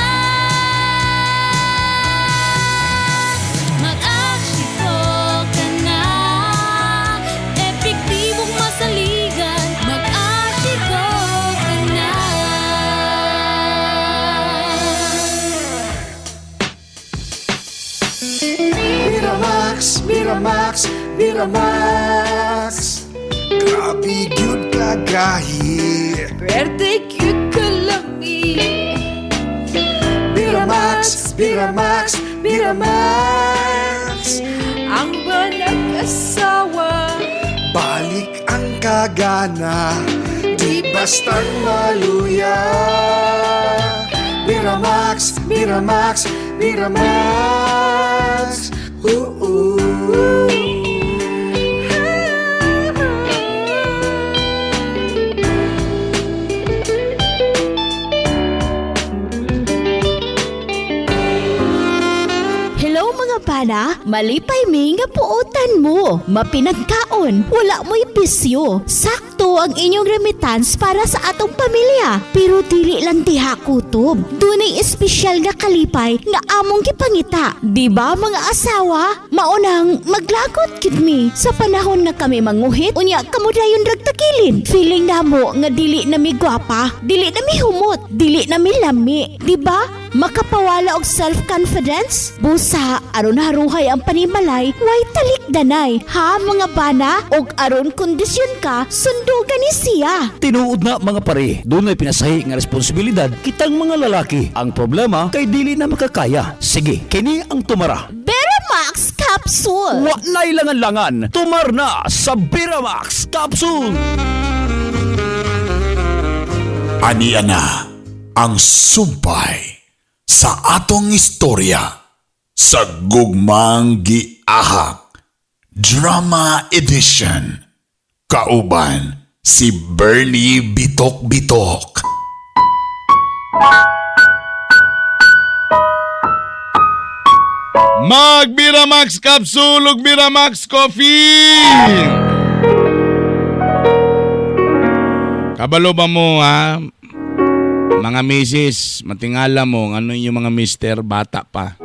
Mag-asigo ka na, epektibong masaligan. Mag-asigo ka na. Miramax, Miramax, Miramax. Grabe gyud kagahi. Pwerte cute kalami. Miramax, Miramax, Miramax. Ang banag-asawa. Balik ang kagana, di bastang maluya. Miramax, Miramax, Miramax. Oo. Hello mga bana, malipay mi nga puotan mo. Mapinagkaon, wala mo'y bisyo. Sakto ang inyong remittance para sa atong pamilya. Pero dili lang diha kutob. Dunay espesyal nga kalipay nga among gipangita. Di ba mga asawa? Maunang maglagot gid mi sa panahon nga kami manguhit unya kamo dayon ragtakilid. Feeling namo nga dili na mi gwapa, dili na mi humot, dili na mi lami. Di ba? Makapawala og self-confidence? Busa, aron haruhay ang panimalay, way talikdanay. Ha mga bana? Og aron kondisyon ka, sundugan ni siya. Tinuod na mga pare, dunay pinasahi nga responsibilidad kitang mga lalaki. Ang problema kay dili na makakaya. Sige, kini ang tumara. Beramax Capsule! Wa na'y langan-langan, tumar na sa Beramax Capsule. Aniya na ang sumpay sa atong istorya sa Gugmang Giahak Drama Edition. Kauban si Bernie Bitok Bitok. Mag Miramax Capsule ug Miramax Coffee! Kabalo ba mo ha? Mga misis, matingala mo ano yung mga mister bata pa.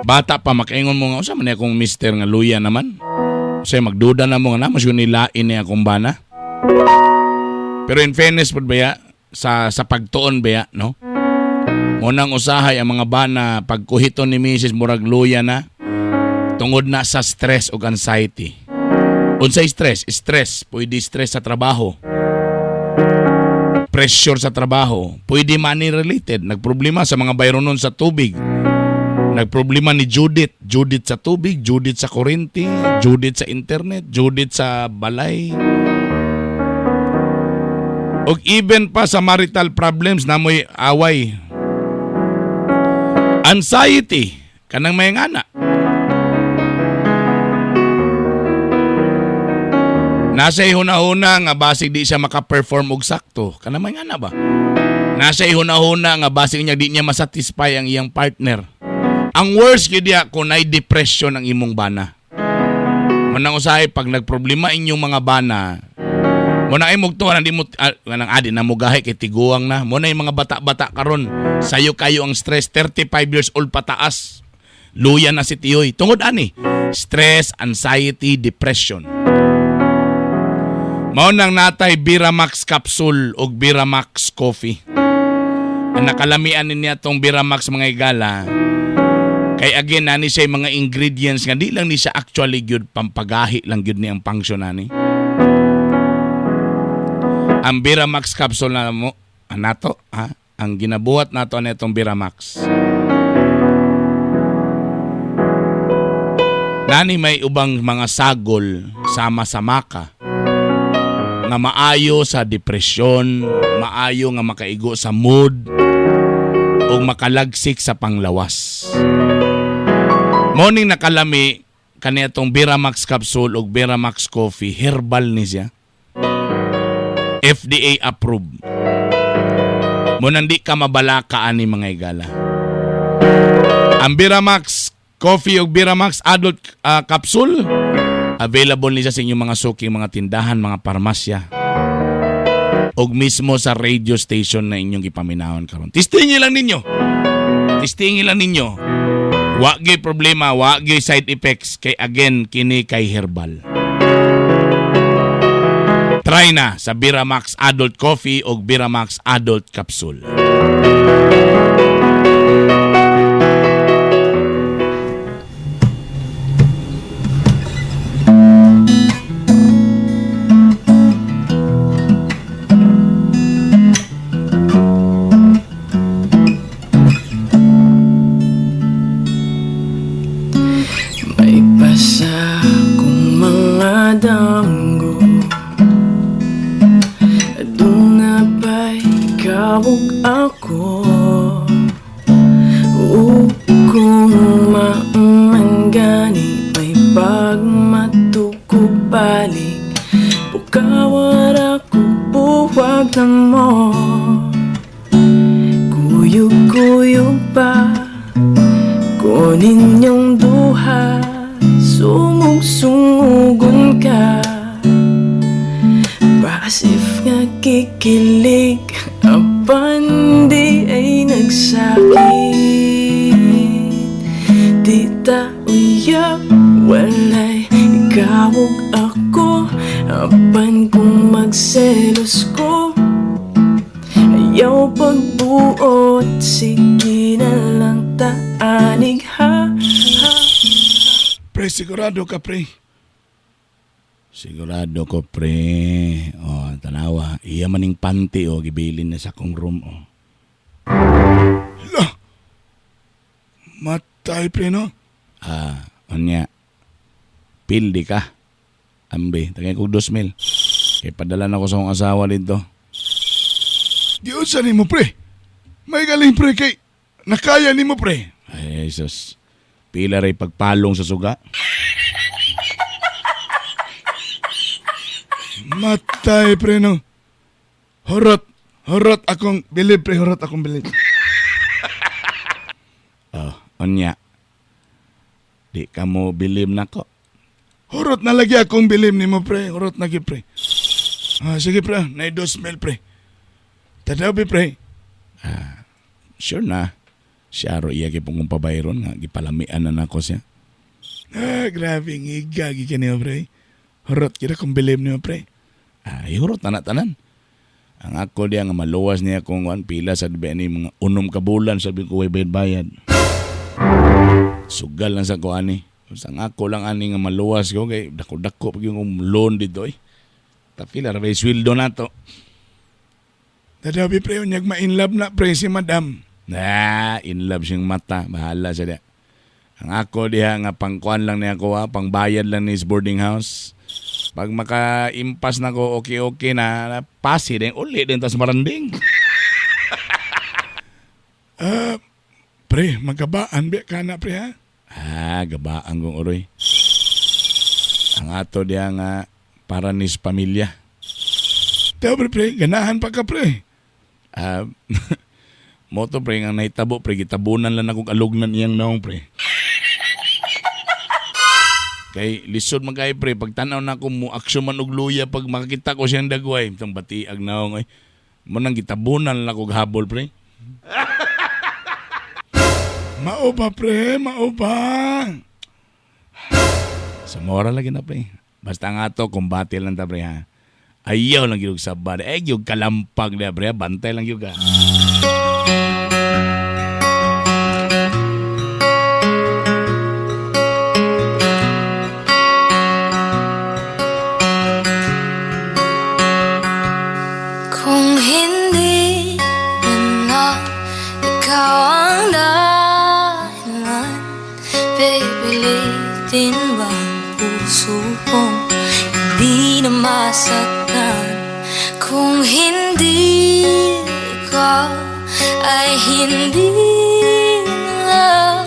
Bata pa makaingon mo nga usa man akong mister nga luya naman. Usa magduda na mo nga na mas yun nilain niya akong bana. Pero in fairness pud baya sa pagtuon baya no? Munang usahay ang mga bana pagkuhiton ni misis murag luya na tungod na sa stress ug anxiety. Unsay stress? Stress, pwede stress sa trabaho. Na pressure sa trabaho, pwede money related. Nagproblema sa mga bayronon sa tubig. Nagproblema ni Judith. Judith sa tubig, Judith sa kuryente, Judith sa internet, Judith sa balay. Og even pa sa marital problems na mo'y away. Anxiety, kanang may ngana. Nasa ihuna-huna nga basig di siya maka-perform og sakto. Kanang may ngana ba? Nasa ihuna-huna nga basig niya di niya masatisfy ang iyang partner. Ang worst gyud diya kung nay depression ang imong bana. Manang usahay pag nagproblema inyong mga bana, mo na ay mugtuan di mo nang adi na mugahi kay tiguang na. Mo na yung mga bata-bata karon. Sayo kayo ang stress, 35 years old pataas. Luya na si Tiyoy. Tungod ani, stress, anxiety, depression. Mao nang natay Biramax capsule ug Biramax coffee. Ang nakalamian niya tong Biramax, mga igala, kay again nani siya mga ingredients nga di lang ni siya actually gyud pampagahi lang gyud ni ang function ani. Ang Biramax capsule na mo nato ha, ang ginabuhat nato nitong Biramax. Nani may ubang mga sagol sama sa maka nga maayo sa depresyon, maayo nga makaigo sa mood o makalagsik sa panglawas. Morning nakalami kaniadtong Biramax capsule ug Biramax coffee, herbal ni siya. FDA approved. Mo nang di ka mabalaka ani, mga igala. Ang Biramax coffee ug Biramax adult capsule available ni siya sa inyong mga suking mga tindahan, mga parmasya ug mismo sa radio station na inyong gipaminawon karon. Testingin lang ninyo. Testingin lang ninyo. Wa gyud problema, wa gyud side effects kay again kini kay herbal. Try na sa Biramax Adult Coffee o Biramax Adult Capsule. May pasa kong mga damgo. Aduna pa'y ikaw ug ako. Ug kung maman gani, may pagmatukog balik. Bukawara ko buwag na mo. Kuyog-kuyog pa ko ninyong duha. Sumug-sungugon ka. As if nga kikilig, apan di ay nagsakit. Di ta uyab, walay ikaw ug ako. Apan kung magselos ko, ayaw pagbuot. Sige na lang taanig ha, ha. Pre, sigurado ka, pre? Sigurado ko, pre. Oh, tanawa. Iya maning panty, oh. Gibilin na sa akong room, oh. Hala! Matay, pre, no? Ah, unya. Pildi ka. Ambi, tagay kog 2,000. Kay padala na ko sa akong asawa dito. Di unsa nimo, pre? May galing, pre, kay nakaya nimo, pre. Ay, Jesus. Pila ray pagpalong sa suga. Matay, pre, no? Horot. Horot akong bilib, pre. Horot akong bilib. Oh, unya. Di ka mo bilib nako. Horot na lagi akong bilib nimo, pre. Horot na pre. Ah, sige, pre. Nay 2,000, pre. Tadaw, pre. Ah, sure na. Siya ro iya kay pungkong pabayron nga gipalamian na nako siya. Ah, grabe. Ngiga, gikan niyo, pre. Horot kita kong bilib nimo, pre. Ah, hurot na na tanan. Ang ako diya nga maluwas niya kung kuan pila sa diba ni mga 6 ka bulan sabi ko way bayad-bayad. Sugal lang sa ko ani. Ang ako lang ani nga maluwas ko kay dako-dako pag yung loan dito eh. Tapila ra bay sweldo nato. Tadabi pre, unyag ma-inlove na pre si madam. Na, in love siyang mata. Bahala siya diya. Ang ako diha nga pangkuan lang niya ko ha, pangbayad lang ni boarding house. Pag maka-impas na ko, okay-okay na, pasi din, uli din tas maranding. Pre, magkabaan ba ka na pre ha? Ah, gabaan kong uroy. Ang ato diha nga para nis pamilya. Teo pre, pre, ganahan pa ka pre. Ah, moto pre nga nahitabo pre, gitabunan lang akong alugnan iyang naong pre. Kay lisod man kay pre, pag tan-aw na ako mo aksyon man og luya pag makakita ko siyang dagway, itong batiag naong ay. Mo nang gitabunan lang akong habol pre. Mao ba pre, mao ba? Sa moral lagi na pre. Basta nga to, kumbate lang ta pre ha. Ayaw lang gyud sa bar. Eh, gyud kalampag na pre. Bantay lang gyud ka. Kung hindi na ikaw ang dahilan, pipilitin ba ang puso kong hindi na masaktan? Kung hindi ikaw ay hindi na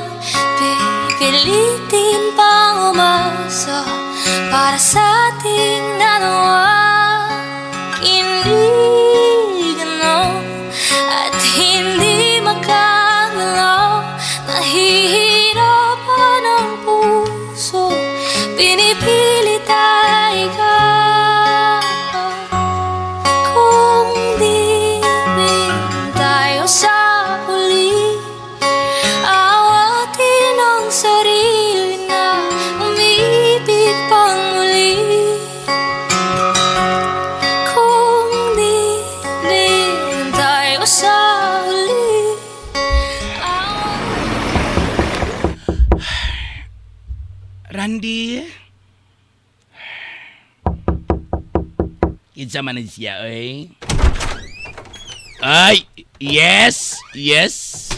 pipilitin pang umasa para sa ating dalawa. Hindi ganon at hindi makagalaw. Nahihirapan ang puso, pinipilit ay ikaw. Kung di rin tayo sa huli, awatin ang sarili na umibig pang muli. Kung di rin tayo sa huli. Randy? Kinsa man ni siya, oy? Ay, yes, yes.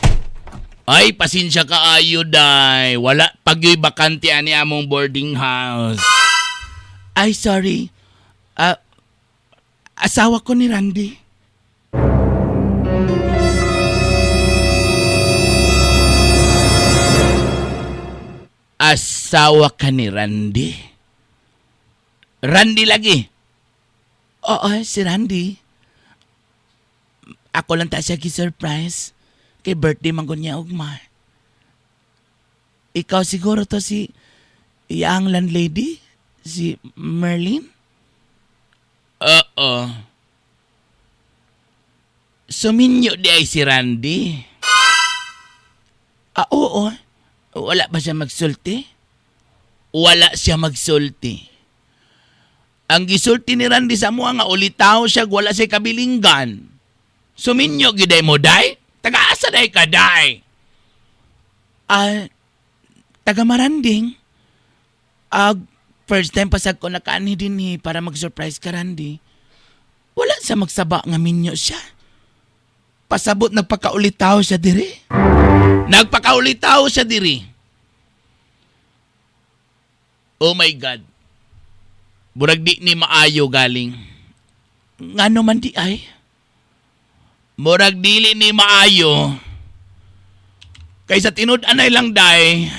Ay, pasensya ka ayo, day. Wala pagyoy bakante ani among boarding house. Ay, sorry. Ah, asawa ko ni Randy. Asawa ka ni Randy? Randy lagi. Oo, si Randy. Ako lang ta siya gi-surprise. Kay birthday man ko niya ugma. Ikaw siguro to si iyang landlady? Si Merlin? Oo. Suminyo di ay si Randy. Ah, oo. Wala ba siya magsulti? Wala siya magsulti. Ang gisulti ni Randy sa mua nga ulitaw siya wala siya kabilinggan. Suminyo giday mo day? Taga-asa day ka day? Ah, taga Maranding. Ah, first time pasag ko nakaanhi din eh, para mag-surprise ka Randy. Wala siya magsaba nga minyo siya. Pasabot nagpakaulitaw siya diri. Nagpakaulitaw siya diri. Oh my God. Burag di ni maayo galing. Ngano man di ay? Murag dili ni maayo. Kaysa tinud-anay lang day.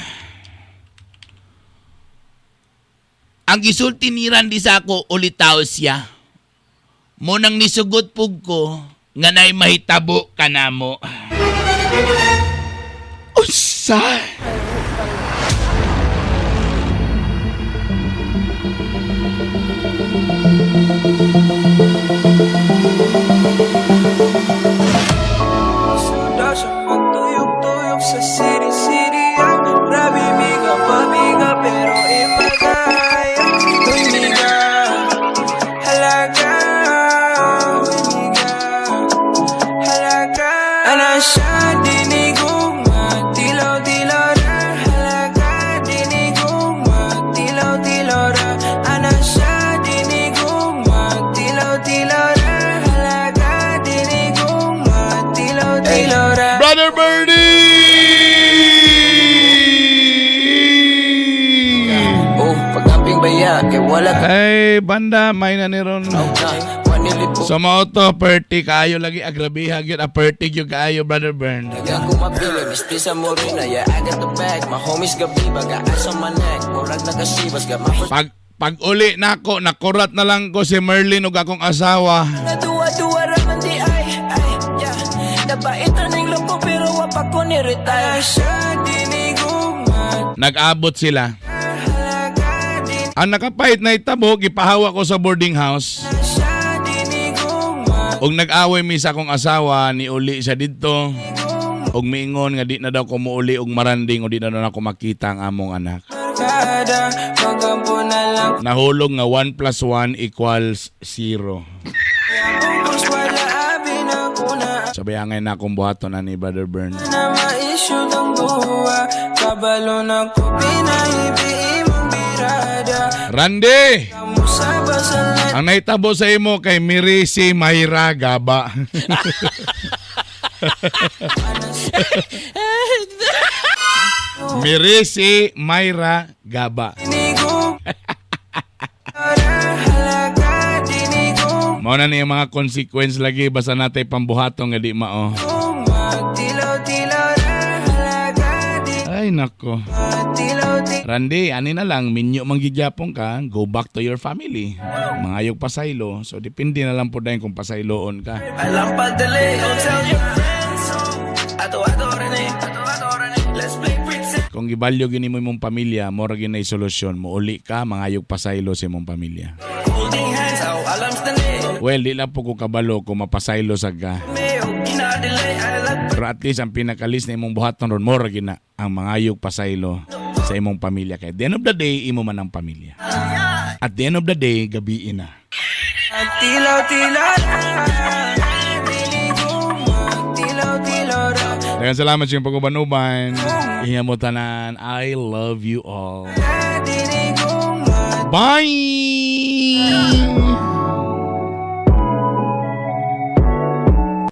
Ang gisulti ni Randy sa ako, ulitaw siya. Munang nisugot pug ko, nga nay mahitabo kanamo. Usa! Sudah siya magtuyok-tuyok sa city-city. Grabe miga, pamiga, pero imagaya. Uy miga, halaga. Uy miga, halaga. Ana siya, dinigugma, tilaw-tilaw. Panda, may na ni ron. So mao to, perti kaayo lagi, agrabiha gyud, a perti gyud kaayo, Brother Bern. Dagang ko mapili, mistisa mo rin na. Yeah, I got the bag. My homies gabi ba, got ice on my neck. Murag nakasibas, got my first Pag uli nako, nakurat na lang ko si Merlin ug akong asawa. Duwa-duwa raman di ay, ay, yeah. Nabait ning loko pero wa pa ko ni retire. Siya dinigugma. Nag-abot sila. Ang nakapait na itabo, gipahawa ko sa boarding house. Siya dinigugma. Ug nag-away mi sa akong asawa, ni uli siya didto. Ug miingon nga di na daw ko muuli og maranding o di na daw nako makita ang among anak. Kada magampo na lang. Nahulog nga 1 plus 1 equals 0. Ubus wala abi na kuna. Sabay angay na akong buhaton ani, Brother Bern. Na ma-issue ng buwa. Kabalo na ko pinahibi imong birada. Randy! Kamusa ba sa Ang nahitabo sa imo kay Mirisi Mayra Gaba. Mirisi Mayra Gaba. Dinigug Halaga dinigug Mao na ni ang mga consequence lagi basta natay pambuhaton nga di mao. Tilaw-tilaw ra halaga di Ay nako. Tilaw-tilaw. Randy, ani na lang, minyo man gigyapon ka, go back to your family. Mangayog pasaylo. So depende na lang po dahil kung pasayloon ka. Alam pa dali, oh, tell your friends. Ato ato rin eh, ato ato rin eh. Let's play pretend. Kung gibalyo gini mo imong pamilya, mora gyud na solusyon. Muuli ka, mangayog pasaylo sa imong pamilya. Holding hands, oh, alam sa dali. Well, di lang po ko kabalo kung mapasaylo sa ka. Me, oh, ginadelay, I like Pero at least ang pinakalis na imong buhaton ron, mora gyud na ang mangayog pasaylo sa imong pamilya. Kay at the end of the day, imo man ang pamilya. At the end of the day, gabiin na. Tilaw-tilaw ra dinigugma. Tilaw-tilaw ra. Daghang salamat sa iyong pag-uban-uban. Ingat mo tanan. I love you all. Dinigugma. Bye!